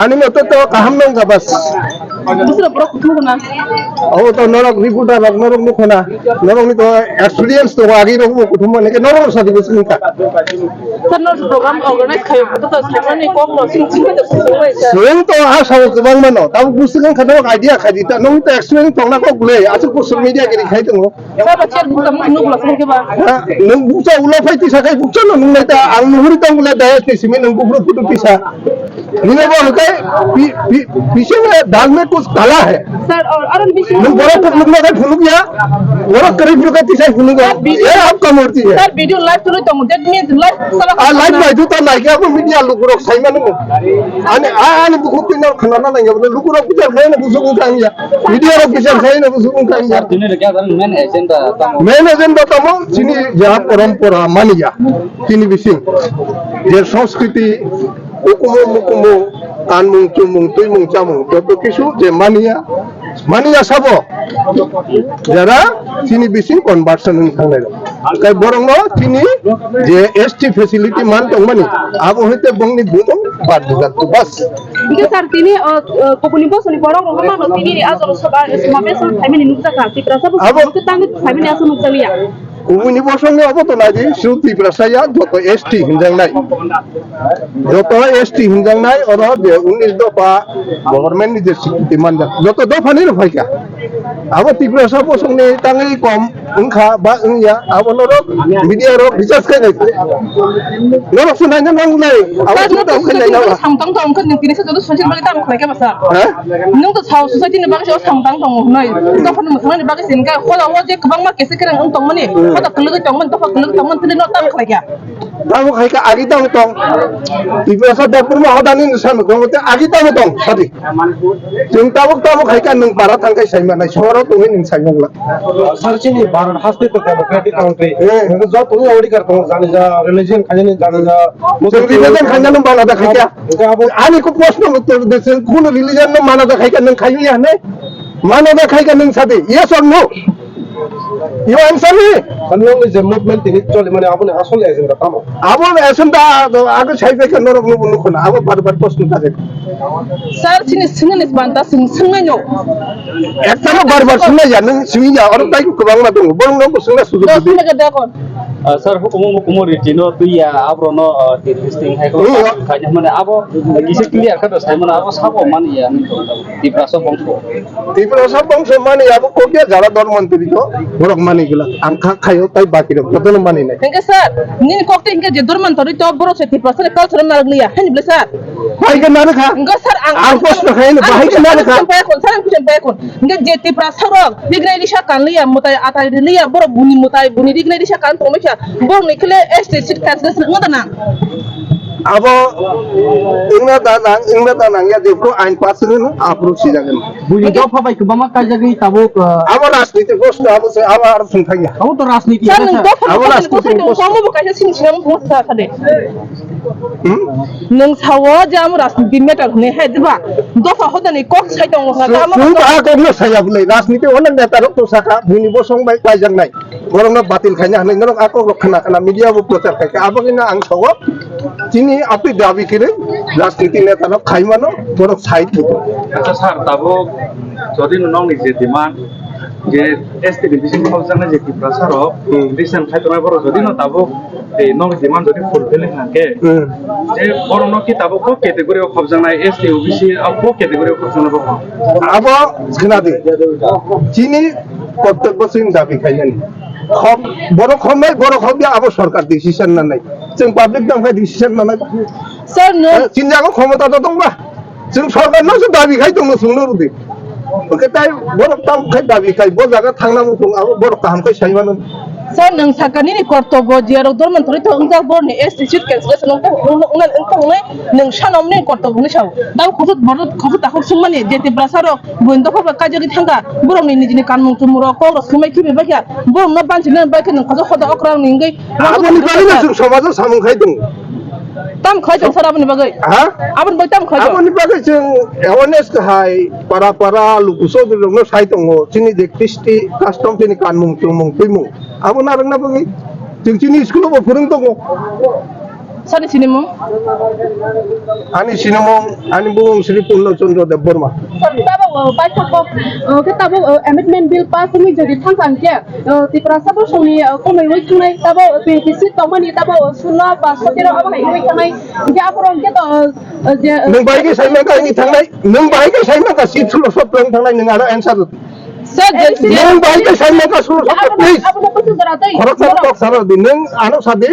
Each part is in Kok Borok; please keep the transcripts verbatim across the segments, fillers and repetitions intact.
Ani mote to kaham nang ka bas. Busra borok kuthum khuna. Abo to norok reporter rok norok nukhuna. Norok ni to experience to agi rok bo kuthum mane ke norok sa dibo sing ka. Sir, no program organize khayo to to sir ni kok no sing sing to sing wai sir. Sing to a sa kwbang mano. Tamo busra kan khana idea khaji ta nong to experience tongna kok le. Asuk social media giri khai tongo. Sabo chair bukcha mung nukla sung khe ba. Ha, nwng bukcha ulo phai tisa khai bukcha no nung naita ang nuhuri tong bole daya twi simi nwng buphuru phutu tisa. Nini bo hwnkhe pi pi pise mein dal mein kuch kala hai. Sir, aur aron bisi. Nwng borok phunuk no khai phunuk ya. Borok kwrwi phunuk khai tisa phunuk ya. Sir, video. Ye aap ka murti hai. Sir, video live tuli tong, that means live sala. Ah, live bai tu ta nai kya ko media lukurok sai manu. Ani a ani bukhuk pina khana na nai ya lukurok puja khai na busu khai ya. Video rok bichar khai na busu khai ya. Sir, tini le kya main agenda tamo? Main agenda tamo chini ya parampara maniya. Chini bising. Je sanskriti, ukumu mukumu, kanmung chumung, tuimung chamung, joto kisu je maniya, maniya sabo. Jara chini bising conversion wng thangnai rok. Kai borok no chini je S T facility man tongmani, abo hoite bongni bumung bad bujak tu bas. Hingke sir, tini, o, o, kubuni bosoni borok rok no tini ajol soba, somabesh khaimani nukjakha, Tiprasa bosong abo hingke tangwi khaimani aswk nukjakliya. Kubuni bosong ni abo to naidi, su Tiprasa ya, joto S T hinjaknai. Joto S T hinjaknai, oro je unis dopha government ni je sikiti manjak, joto dopha ni rw phaikha. Abo Tiprasa bosong ni tangwi kom wngkha ba wngya, abo norok media rok research khai nai. Norok se naina nang nai, abo se tang khai naina ba. Samtang tong khe nung tini se joto social media tang khlai khe basa. Ha? Nung to sao society ni bagwi se samtang tong nai. To phone mo thang ni bagwi se ngai khola o je kwbangma kese kerang wng tong mani. Khoda kwlwgwi tong mani, to phone kwlwgwi tong mani, tini no tang khlai khe. Tamo khai ka agi tamo tong. Tiprasa dapur ma hodani ni sami kong te agi tamo tong. Sadi. Chwng tabuk tabuk hai ka nwng para thang kai sai manai, sohoro tongwi nwng sai mangla. Sir, chini Bharat haste to democratic country. Eh. Nwng joto ni odhikar tongo, jani ja religion khainani, jani ja Muslim religion khainani mana da khaikya. Ani ko proshno uttor de se, kono religion no mana da khaikya nwng khaiya ne? Mana da khaikya nwng sadi? Yes or no? You answer me. Nokni je movement tini choli mani aboni asol agenda tamo? Abo agenda age sai bai khe norok nubo nukhuna, abo bar bar proshno ta jek. Sir, chini swngni banta swng swngnaino. Ekta no bar bar swngna ya, nwng swngya, oro tai kwbangma tongo, borok no swngna sujuk. Dos minute da kon. Ah, sir, hukumu hukumu riti no tuya, abro no, ah, testing hai ko. Hmm. Khaina mane abo kisi clear kha to sai mane abo sabo mani ya, Tiprasa bongso. Tiprasa bongso mani abo kokya jara dol mantri to borok mani gila. Ang kha khayo tai baki rok jotono mani nai. Hingke sir, nini kokte hingke je dorman tori to borok se Tiprasa ni culture narwk liya. Hani bole sir? Hai ke narwk kha. Hingke sir ang ang kosno khai no bahai ke narwk kha. Sir, ang kuchum paya kon, sir, ang kuchum paya kon. Hingke je Tiprasa rok rignai risa kan liya, mutai atai liya, borok buni mutai buni rignai risa kan tongmai kha. Borok ni khle S T seat cancellation wngna nang. Abo wngna da nang, wngna da nang ya, jephru ain pass wngno, aphru sijagan. Buini dopha bai kwbangma kaijagwi tabuk, uh, abo rajniti proshno, abo se, abo aro sung thangya. Abo to rajniti. Sir, nwng dopha abo rajniti proshno. Omo bo kaisa sini sinamo phungo sa khade. Hmm? Nwng sao je amo rajniti matter hwnwi hai diba? Dopha hodani kok sai tongo hwnga. Nwng ba kok no saya bwlai, rajniti onek neta rok to saka, buini bosong bai kaijaknai. Borokno batil khaina hwnwi norok a kokrok khna khna media bo prochar khai kha. Aboni no ang sao chini apni dabi kwrwi rajniti neta no khai mano borok side bo. Acha sir, tabuk jodi no nokni je demand je S T ni bisingo khobjaknai je Tiprasa rok, hmm, recent khai tongnai borok jodi no tabuk, eh, nokni demand jodi fulfilling hwnkhe, hmm, je borokno ki tabuk bo category o khobjaknai S T, O B C, abo category o khobjaknai borok. Abo khna di. Chini Prottek bosor dabi khainani. Khom, borok khomnai, borok khomya abo sorkar decision nanai. Chwng public tamo khai decision nanai. Sir, no. Eh, chini jaga khomota to tongba. Chwng sorkar no se dabi khai tongo, chwngno rwdi. Oke, tai borok tamo khai dabi khai, bo jaga thangna muchung abo borok kaham khai sai mano. Sir, nwng saka nini kortobo, jiyarok dorman thori to wngjak borni S T seat cancellation wng tong, wng, wng, wng tong nai, nwng sano nini kortobo hwnwi sao. Tamo khosut borok khosut takhuk swngmani, je Tiprasa rok, Buini dopha bai kaijagwi thangkha, borokni nijini kanmung chumung rok, kok rok swngmai khibi baikha, borokno banchina baikha nwng khojak hoda okra rokni wngwi. Aboni bagwi no chwng somajo samung khai tongo. Tam khai tong sir aboni bagwi? Ha? Aboni bagwi tam khai tong? Aboni bagwi chwng awareness kahai para para luku chowdhury rokno sai tongo, chini je Kristi custom chini kanmung chumung twimung abo narwkna bagwi chwng chini school o bo phwrwng tongo. Sani sinimung? Ani sinimung, ani bumung Sri Purno Chandra Debbarma. Sir, tabok, uh, paithakgo, uh, khe tabok, uh, amendment bill pass wngwi jodi thangkha hwnkhe, uh, Tiprasa bosongni, uh, komaiwi thangnai, tabok, uh, twenty seat tongmani, tabok, uh, sullo ba sotero abo hai wngwi thangnai. Hwnkhe aphuru hwnkhe to, uh, uh, je, uh, Nwng bai khe saimang kha ani thangnai, nwng bai khe saimang kha seat sullo sotro wng thangnai, nwng ano answer rw. Sir, je, je, Nwng bai khe saimang kha sullo sotro, abono, please. Abono kuchuk jora tei. Khoroksa kok sara di, nwng ano sadi,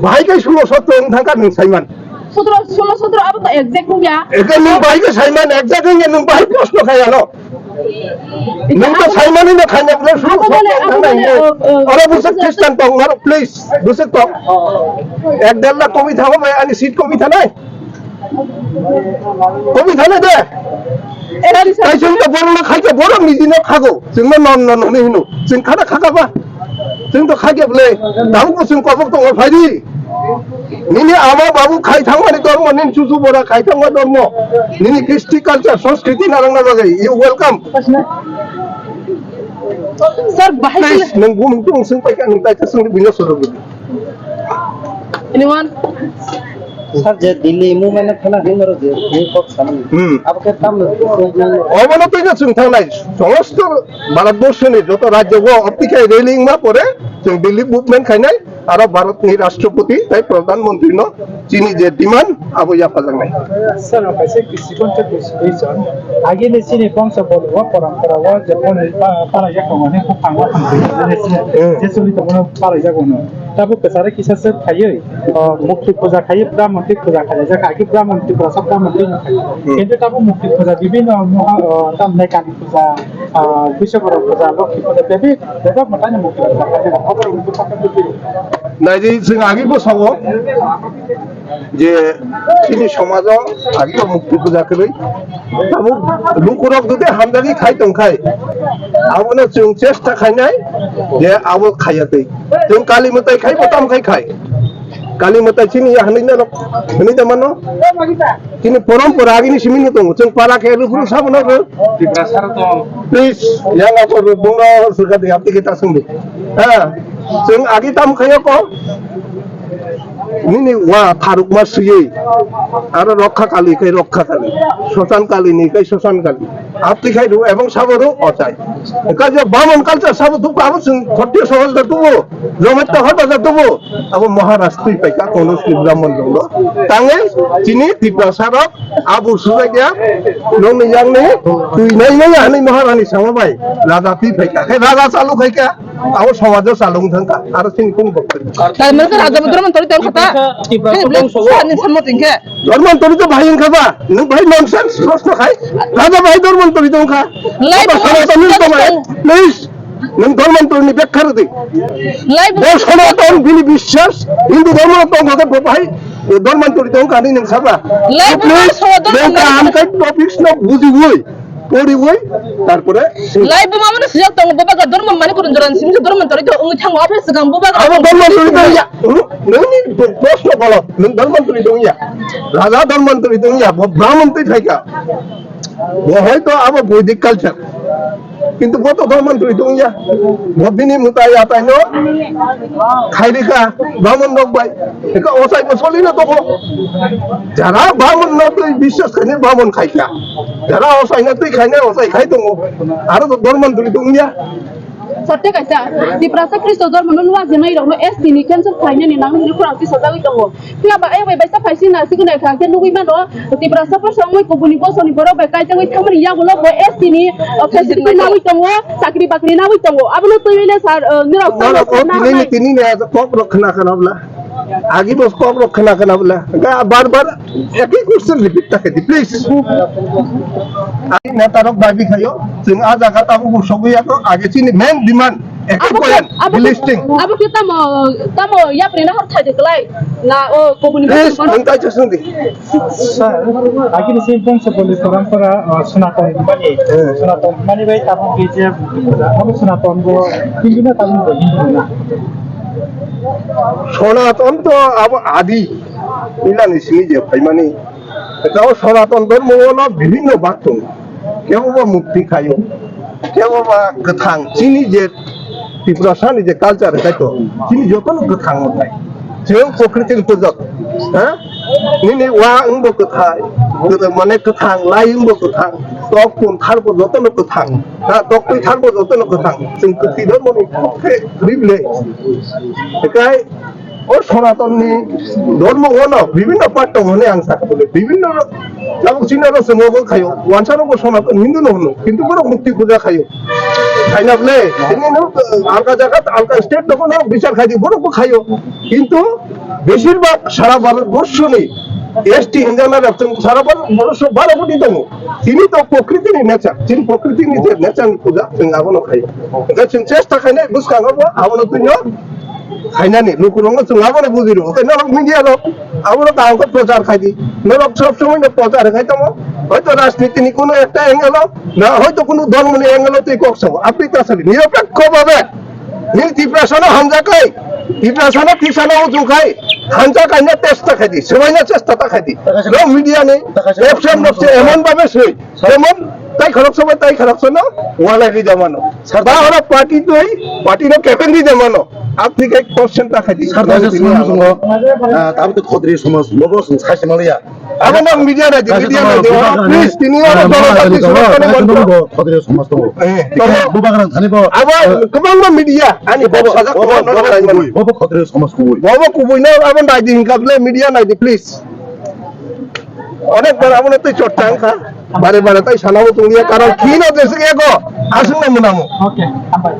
bai khe sullo sotro wng thangkha nwng saiman. Sotro, sullo sotro abo to exact wngya. Eke nwng bai khe saiman exact wngya, nwng bai proshno khai ano. Nwng to saimani no khaina bwle sullo sotro wng thangna hinwi. Oro bwswk Christian tong maro, please, bwswk tong. Ek der lakh komi thango bai ani seat komi thanai. Komi thane de. Tei chwng to borok no khaikhe borok ni dino khago. Chwng no non non hwnwi hino. Chwng khana khaka ba. Chwng to khaikhe bwle. Tabuk bo chwng kobok tongo phaidi. Nini ama babu khai thangmani dormo, nini chuchu bora khai thangma dormo. Nini Christi culture, Sanskriti narwkna bagwi. You welcome. Sir, bahai Please, nwng bumung tong swng paikha, nwng taikha swngdi bini soro bini. Anyone? Sir, je Delhi movement khana hinmaro je, je kok samani. Hmm. Abo khe tamno? Obono twi no chwng thangnai. Somosto Bharat borshoni joto rajyo o optikai railing ma pore chwng Delhi movement khainai. Aro Bharatni Rashtrapati tei Pradhan Mantrino chini je demand abo yaphajaknai. Sir, kaisa kisi koncha kisi question. Agini chini bongso bolugo parampara o je boni pa-, para yakung ani buphang o thang Hmm. je chuli tongmano para yago no. Tabuk kwcharo kisa se khaiwi, o, mukti puja khaiwi, Brahmantwi puja khaijak, agi Brahmantwi puja, sab Brahmantwi no khai. Hmm. Kintu tabuk mukti puja bibinno moha, o, tamne Kali puja, o, Biswakarma puja, Lokhi puja, bebi Naidi, chwng agi bo sago je chini somajo agi bo mukti puja kwrwi. Tabuk lukurok jodi hamjagwi khai tongkhai, abono chwng chesta khainai je abo khaiya twi. Chwng Kali mwtai khai bo tam khai khai. Kali mwtai chini ya hwnwi norok hwnwi da mano. Chini porompora agini simi no tongo. Chwng para khe rw phuru sabo no rw. Tiprasa rw tong. Please, yang ako rw bung rw sirka de apni kita sungdi. Ha, chwng agi tam khayo ko. Nini wa tharuk ma suyui. Aro rokha kali kai rokha kali. Sosan kali ni kai sosan kali. Apni khai rw ebong sabo rw ochai. Ka je bamon culture sabo duk abo chwng khotio sawal da tubo. Jomai ta hota da tubo. Abo Maharaj twi paikha kono swi Brahman rokno. Tangwi chini Tiprasa rok abo sujakya nokni yakni twi nai nai hani Maharani sama bai raja twi paikha. Khe raja chalu khaikha abo somajo chalung thangkha. Aro chini kung bokti. Tal mereka raja Brahman tori tori kata. Tiprasa Ini bongso. Sani sama tingke. Dorman tori to bhai wngkha ba? Nung bhai nonsense proshno khai. Raja bhai dorman tori to wngkha. Lai Abo bo Sanatani wngkha. Please. Nwng Dharmantari ni bekha rwdi. Lai bo Bo Sanatan bini biswas, Hindu dharma tong kha bo bhai, Dharmantari tong kha ni nwng saba. Lai bo Please, Sanatan nwng ni kaham khai topics no bujiwi, poriwi, tarpore Lai bo mamano sijak tong bo baga Dharma mani kurun joran simse Dharmantari to ung thang office gang bo baga. Abo Dharmantari tong ya. Nwng ni proshno bolok, nwng Dharmantari tong ya. Raja Dharmantari tong ya, bo Brahman twi phaikha. Bo hoito abo Vedic culture. Kintu bo to Dharmantari tong ya. Bo bini mutai atai no khairika Brahman rok bai. Eka osai bo solina tongo. Jara Brahman no twi biswas khaini Brahman khaika. Jara osai no twi khaina osai khai tongo. Aro to Dharmantari tong ya. Sotya kaisa, Tiprasa Khristo dhormo no nua jenai rok no S T ni cancel khlainani nang ni khorang tisajagwi tongo. Phiya ba ayang bai baisa phaising na sigwnai kha khe nugwi mano, Tiprasa bosong wngwi kubuni bosong ni borok bai kaijagwi thangmani yagulo bo S T ni, o, facility nangwi tongo, chakri bakri nangwi tongo. Abono twiwi le sir, o, nirok Oro tamo ko tini ni tini ni kok rok khna khna bla. Agi bo kok rok khna khna bla. Ga bar bar Eki question repeat ta khe di, please. Ani neta rok dabi khayo, chwng a jaga tabuk bo sogwi yago, age chini main demand, eki Abo point, abo delisting. Abo khe tamo, tamo yapri na hor thai de klai. Na o kubuni Please, bosong nwng tai chasung di. Sir, agini si bongso boli parampara, uh, Sanatan mani, Eh. Sanatan mani bai tabuk B J P, abo Sanatan bo, Hindu na tabuk bo Hindu na. Sanatan to abo adi, ilani simi je phaimani. Tao Sanatan Dhormo no bibhinno bhag tongo. Kebo ba mukti khaio, kebo ba kwthang. Chini je Tiprasa ni je culture khaito, chini jotono kwthang wngnai. Chwng prokriti ni pujak. Ha? Nini wa wngbo kwthai. Kwthai mane kwthang, lai wngbo kwthang. Tok kun tharbo jotono kwthang. Ha, tok twi tharbo jotono kwthang. Chwng kwthwi dormo ni khe rible. Ekai o Sonaton ni dormo ono bibhinno part tongo hwnwi ang sakha bole. Bibhinno tabuk chini aro chwng obo khaio. Wansa rokbo Sonaton Hindu no hwno. Kintu borok mukti puja khaio. Khaina bole, tini no alka jaga, alka state no bichar khai di, borok bo khaio. Kintu beshirbhag sara Bharat borshoni S T hinjana rok chwng sara Bharat borsho baro koti tongo. Tini to prokriti ni nature, chini prokriti ni je nature ni puja, chwng abono khaio. Hwnkhe chwng chesta khainai bwskango bo abono twino khainani lukurokno chwng abono bujiro. Hwnkhe norok media rok abono kaham khe prochar khai di. Norok sob somoi no prochar khai tongo. Hoito rajniti ni kuno ekta angle o, na hoito kuno dhormo ni angle o twi kok sao. Apni ta sali niropekho bhabe nini Tiprasano hamjakhai, Tiprasano tisano ujukhai, hamjakhaina chesta khai di, swbaina chesta ta khai di. Norok media ni option rok se emon bhabe swi. Jemon, tai khoroksa bai tai khoroksa no walai ri jamano. Sir, ba ora party twi, party no kepeng ri jamano. Apni kai question ta khai di. Sir, ta se sumang sungo. Ah, tabuk to khodri somaj, bobo sung sai se maliya. Abo no media na di, media na di. Please, tini oro jono party sumaj kani monto. Khodri somaj to. Eh, bubagrang thani bo. Abo kwbangma media, ani bobo sajak bobo, bobo, bobo, bobo khodri somaj to. Bobo kubui no abo nai di hinkable media nai di, please. Onek bar abo no twi chorcha wngkha. Bare bare tai sana bo tongya, karon khino jesuk ego aswk no mwnamo. Okay, hambai.